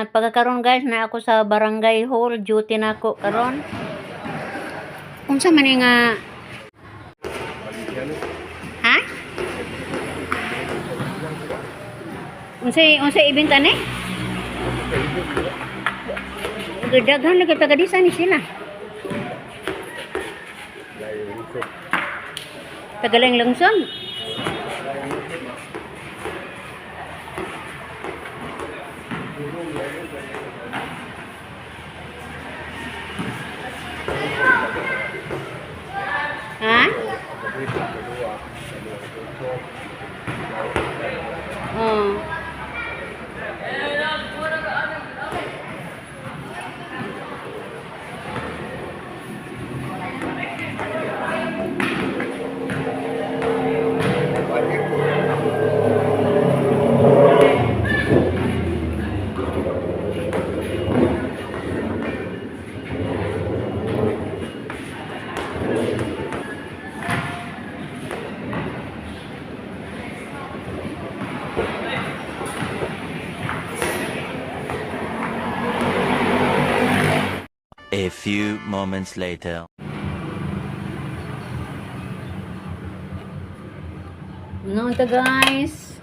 Pagkakaroon guys, na ako sa barangay hall, duty na ako karon. Unsa man ni nga? Ha? Unsay ibenta ni? Daghan lagi taga disa ni sila. Tagalang lungsod. Ha? Oh. A few moments later. Ano ta, guys?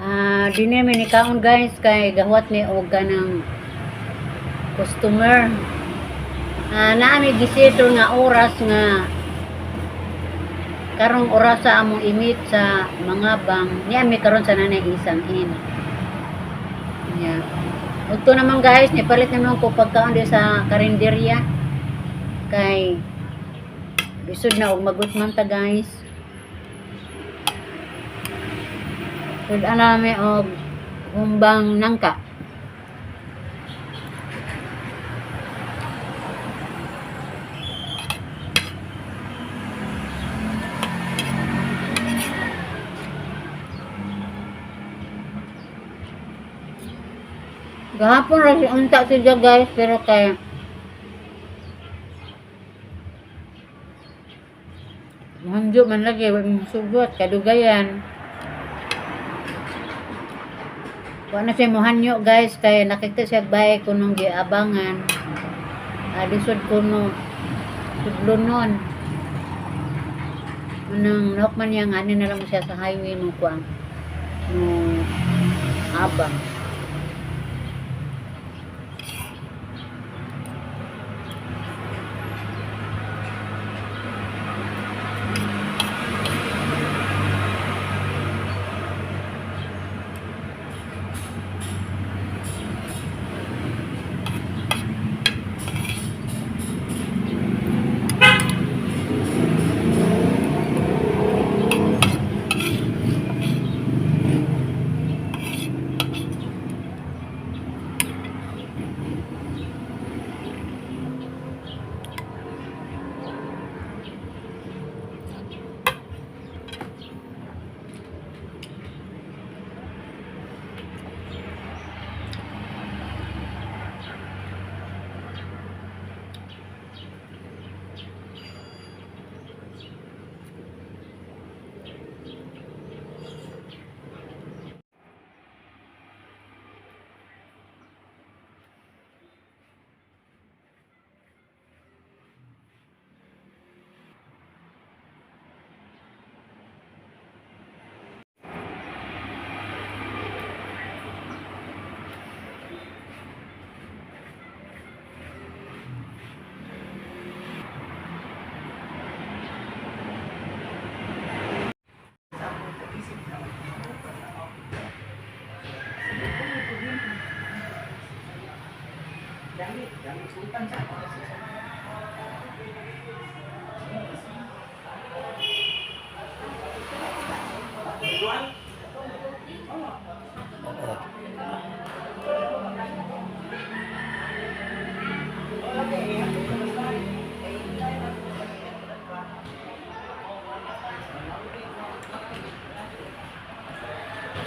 Ah, di na mi nikaon, guys, kay gahuwat mi og kanang customer. Ah, naa mi gisettle nga oras nga karong oras sa among imit sa mga bang niya mi karon sa nanay isang in. Yeah. Udto naman, guys, nipalit naman ko pagkaon di sa karinderya kay lisod na og magutman ta, guys. Tud ana mi og humbang nangka. Gahapon ra si unta siya, guys, pero kay Hanjo man lagi, wa mo sugot, kadugayan. Wa na siya mohanyo, guys, kay nakita siya bay kunong giabangan. Ah, lisod kuno sudlonon. Anang man niya nga ani na lang siya sa highway mo kuan. Mo abang.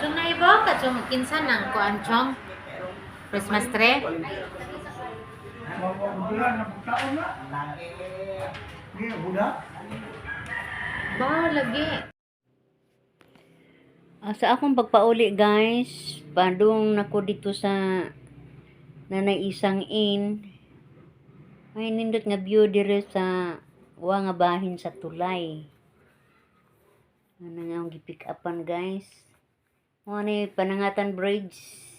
Chong na ibo ka chong kinsa nang kuan chong Christmas tree. Ba lagi. Sa akong pagpauli, guys, padung nako dito sa Nanay Isang Inn. May nindot nga view dire sa wa nga bahin sa tulay. Ano nga ang gi-pick upan, guys. Mo ni Panangatan Bridge.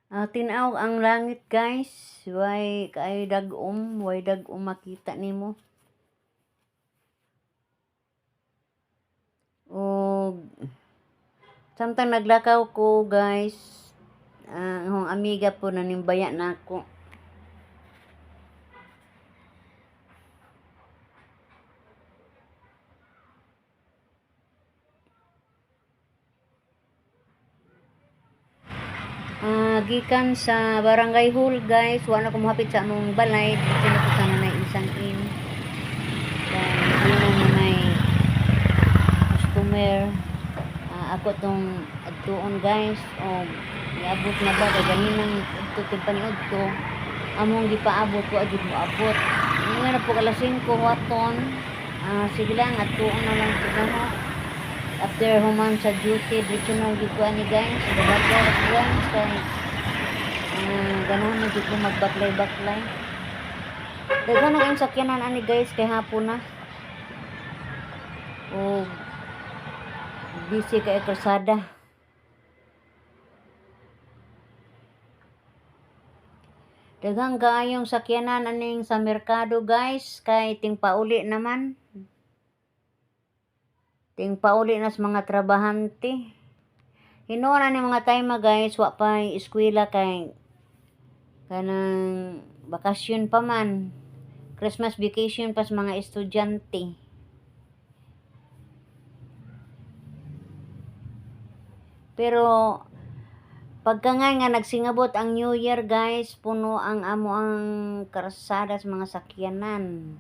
Tinaw ang langit, guys. Way kay dag-om, way dag-om makita nimo. Og samtang naglakaw ko, guys, ang amiga po nanimbaya na ako. Gikan sa Barangay Hall, guys, wala na ko mohapit sa among balay, dito na ko sa Nanay Isang Inn. Kay ano na may customer. Ako tong adtuon, guys, o iabot na ba kay ganinang adto timpaniod ko among gipaabot ko adjud moabot. Ngayon na po alas 5 waton. Sige lang, adtuon na lang ko. After human sa duty, dito na gyud ko ani, guys. Baklay ra ko, guys, kay ganahan na jud ko magbaklay-baklay. Daghan na kayong sakyanan ani, guys, kay hapon na. O busy kay kalsada. Daghang kaayong sakyanan aning sa merkado, guys, kay ting pauli naman. Ting pauli na sa mga trabahante. Hinuon ni mga time, guys, wa pa eskwela kay kanang bakasyon pa man. Christmas vacation pa sa mga estudyante. Pero pagka nga nga nagsingabot ang New Year, guys, puno ang amo ang karsada sa mga sakyanan.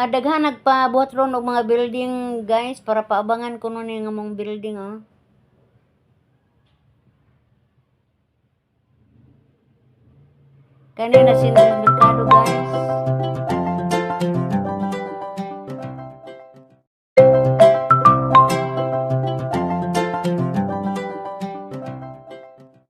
Daghan nagpabuhat ron og mga building, guys, para paabangan kuno ni nga mong building, oh. Kani na si Merkado, guys.